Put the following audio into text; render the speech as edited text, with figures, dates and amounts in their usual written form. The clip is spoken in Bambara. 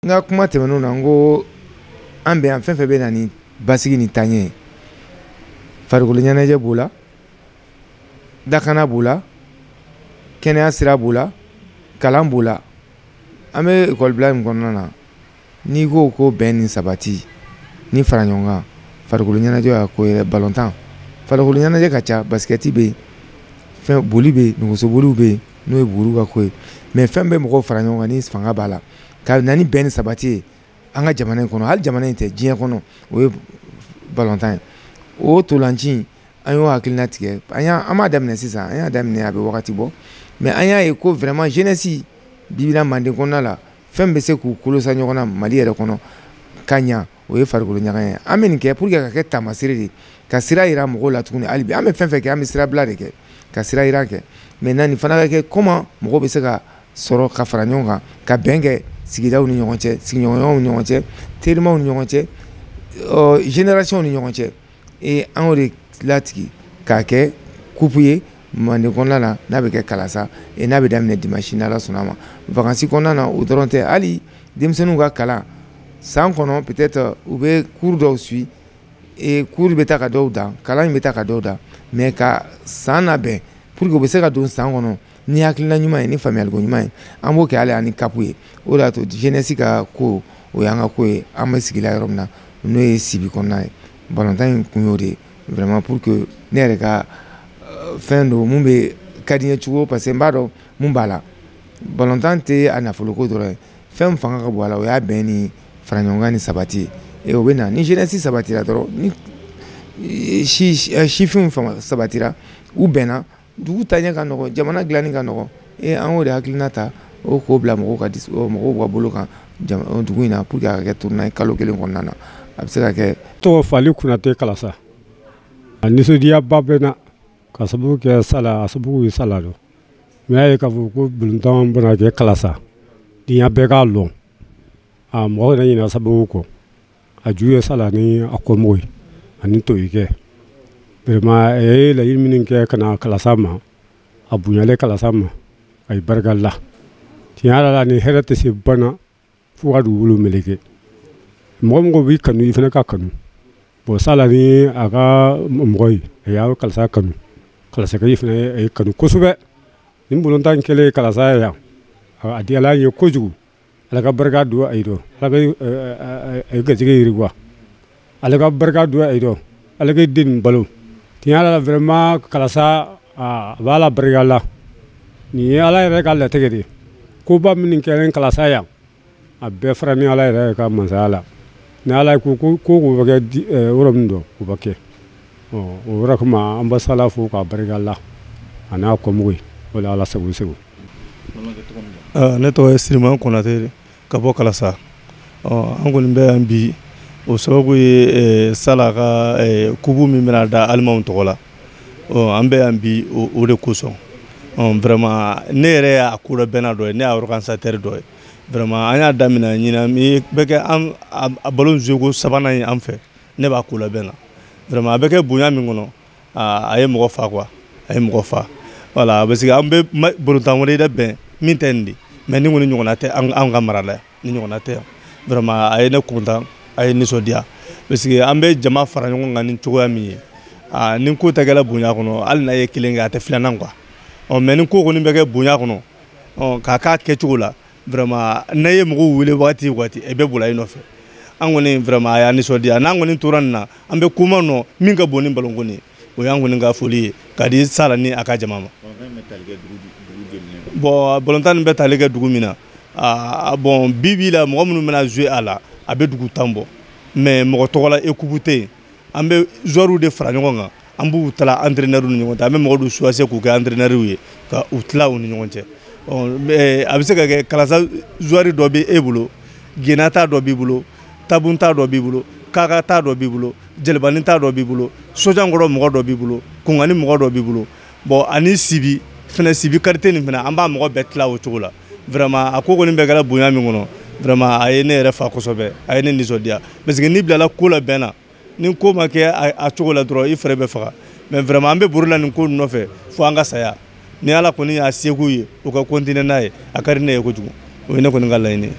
N ka kuma tɛmɛnenw na, n ko an bɛ yan, fɛn fɛn bɛ na ni basigi ni taaɲɛ ye, farikolo ɲɛnajɛ b'o la, dakana b'o la, kɛnɛya sira b'o la, kalan b'o la. An bɛ ekɔlibila min kɔnɔna na, n'i ko ko bɛn ni sabati ni fara ɲɔgɔn kan, farikolo ɲɛnajɛ y'a ko yɛrɛ. Balontan, farikolo ɲɛnajɛ ka ca, basikɛti bɛ yen, fɛn boli bɛ yen, nɛgɛsoboliw bɛ yen, n'o ye buru ka ko ye. Mais fɛn bɛ mɔgɔw fara ɲɔgɔn kan ni fanga b'a la ka na ni bɛn ni sabati ye an ka jamana in kɔnɔ, hali jamana in tɛ, diɲɛ kɔnɔ, o ye balontan ye. O ntolanci, an y'o hakilina tigɛ, an y'a an m'a daminɛ sisan, an y'a daminɛ a bɛ wagati bɔ. Mais an y'a ye ko vraiment jeunesse bi bi in na, Manden kɔnɔna la, fɛn bɛ se k'u kolosa ɲɔgɔn na Mali yɛrɛ kɔnɔ ka ɲa, o ye farikolo ɲɛnajɛ ye. An bɛ nin kɛ pour que ka kɛ taamasere de ye, ka sira yira mɔgɔw la tuguni. Hali bi, an bɛ fɛn fɛn kɛ, an bɛ sira bila de kɛ, ka sira yira kɛ. Maintenant, nin fana ka kɛ comment mɔgɔw bɛ se ka sɔrɔ ka fara ɲɔgɔn kan, ka bɛn kɛ sigidaw ni ɲɔgɔn cɛ, sigiɲɔgɔnyaw ni ɲɔgɔn cɛ, terimaw ni ɲɔgɔn cɛ, génération ni ɲɔgɔn cɛ. Et an y'o de latigɛ k'a kɛ coupe ye Manden kɔnɔna la, n'a bɛ kɛ Kalasa et n'a bɛ daminɛ dimanche, n'Ala sɔnna a ma, vacances kɔnɔna na. O dɔrɔn tɛ, hali denmisɛnninw ka kalan san kɔnɔ, peut-être u bɛ cours dɔw suit et cours bɛ taa ka dɔw dan, kalan in bɛ taa ka dɔw dan, mais ka san labɛn pour que u bɛ se ka don san kɔnɔ ni hakilina ɲuman ye, ni faamuyaliko ɲuman ye. An b'o kɛ hali ani CAP ye. O de y'a to jeunesse ka ko, o y'an ka ko ye. An bɛ sigila yɔrɔ min na, n'o ye Sibi kɔnɔna ye, balontan in kun y'o de ye vraiment, pour que ne yɛrɛ ka fɛn don mun bɛ ka di n ye cogo, parce que n b'a dɔn mun b'a la. Balontan tɛ a nafoloko dɔrɔn ye, fɛn fanga ka bon a la, o y'a bɛn ni fara ɲɔgɔn kan ni sabati ye. O bɛ na ni jeunesse sabatira dɔrɔn, ni si sifinw sabatira, u bɛnna, dugu taaɲɛ ka nɔgɔn, jamana dilanni ka nɔgɔn. E an y'o de hakilina ta, o k'o bila mɔgɔw ka mɔgɔw ka bolo kan dugu in na, pour que a ka kɛ tournoi kalo 1 kɔnɔna na, a bɛ se ka kɛ. Tɔgɔ Fali Kunate, Kalasa. A nisɔndiyaba bɛ na ka sababu kɛ sala, a sababu ye sala don. N y'a ye k'a fɔ ko balontan bɛna kɛ Kalasa, diɲɛ bɛɛ k'a lɔn. A mɔgɔ yɛrɛ ɲinɛ sababu kɔ, a ju ye sala ni a kɔmɔgɔ ye ani toyikɛ. Vraiment, a ye laɲini minnu kɛ ka na Kalasa ma, a bonyalen Kalasa ma, a ye barika la. Tiɲɛ yɛrɛ la, ni hɛrɛ tɛ se banna fo ka dugukolo meleke. Mɔgɔ mɔgɔ b'i kanu, i fana ka kanu. Bon, sala ni a ka mɔgɔ ye, a y'a Kalasa kanu, Kalasakɛ fana ye kanu kosɛbɛ. Nin balontan kɛlen Kalasa ye yan, a diyara an ye kojugu. Ala ka barika don a ye dɔn, Ala ka a ye garijɛgɛ yiriwa, Ala ka barika don a ye dɔn, Ala ka den nin balo. Tiɲɛ yɛrɛ la, vraiment, Kalasa a b'a la barika la. Nin ye Ala yɛrɛ ka latigɛ de ye. Koba minnu kɛra Kalasa yan, a bɛɛ fara ni Ala yɛrɛ ka masaya la. Ni Ala ko ko ko bɛ kɛ yɔrɔ min dɔn, o bɛ kɛ. O yɔrɔ kama, an bɛ sala fo k'a barika la, a n'a kɔmɔgɔw ye. O la, Ala sago sago. Ne tɔgɔ ye Siriman Konate ka bɔ Kalasa. An kɔni bɛ yan bi, o sababu ye sala ka coupe min bɛna da alimanw tɔgɔ la. An bɛ yan bi o de kosɔn. Vraiment, ne yɛrɛ y'a ko labɛnna dɔ ye, ne y'a organisateur dɔ ye. Vraiment, an y'a daminɛ ɲinan bɛ kɛ an a ballon jouer ko sabanan ye an fɛ. Ne b'a ko labɛn na. Vraiment, a bɛ kɛ bonya min kɔnɔ, a ye mɔgɔ fa quoi, a ye mɔgɔ fa. Voilà, parce que an bɛ balontan wɛrɛ yɛrɛ bɛn min tɛ nin de, mais ni kɔni ɲɔgɔnna tɛ an ka mara la yan, ni ɲɔgɔnna tɛ yan. Vraiment, a ye ne content, a ye nisɔndiya, parce que an bɛ jama fara ɲɔgɔn kan ni cogoya min ye, ni ko tɛ kɛla bonya kɔnɔ, hali n'a ye kelen kɛ, a tɛ filanan quoi. Ɔ mais ni ko kɔni bɛ kɛ bonya kɔnɔ, ɔ k'a k'a kɛcogo la, vraiment, n'a ye mɔgɔw wele waati o waati, e bɛ boli i nɔfɛ. An kɔni, vraiment, a y'an nisɔndiya. N'an kɔni tora nin na, an bɛ kuma nɔ min ka bon ni balonko ye. O y'an kɔni ka foli ye k'a di Sala ni a ka jama ma. Bon, balontan nin bɛ tali kɛ dugu min na, bon, bi bi la, mɔgɔ minnu bɛna jouer a la, a bɛ dugu 10 bɔ. Mais mɔgɔ tɔgɔ la équipe tɛ yen. An bɛ joueurs de fara ɲɔgɔn kan, an b'u tila entraîneur ni ɲɔgɔn cɛ. An bɛ mɔgɔ dɔw choisir k'u kɛ entraîneur ye, ka u tila u ni ɲɔgɔn cɛ. A bɛ se ka kɛ Kalasa joueur dɔ bɛ e bolo, Gena ta dɔ b'i bolo, Tabun ta dɔ b'i bolo, Kaka ta dɔ b'i bolo, Jɛlɛbani ta dɔ b'i bolo, Sojankɔrɔ mɔgɔ dɔ b'i bolo, Kungani mɔgɔ dɔ b'i bolo. Bon, ani Sibi fɛnɛ, Sibi quartier nin fɛnɛ, an b'a mɔgɔ bɛɛ tila o cogo la. Vraiment, a ko kɔni bɛɛ kɛra bonya min kɔnɔ, vraiment, a ye ne yɛrɛ fa kosɛbɛ, a ye ne nisɔndiya, parce que n'i bilala ko la bɛn na, ni ko ma kɛ a cogo la dɔrɔn, i fɛrɛ bɛ faga. Mais vraiment, an bɛ bori la nin ko nɔfɛ fo an ka saya. Ni Ala kɔni y'a seko ye, o ka continuer n'a ye, a ka di ne ye kojugu. O ye ne kɔni ka laɲini ye.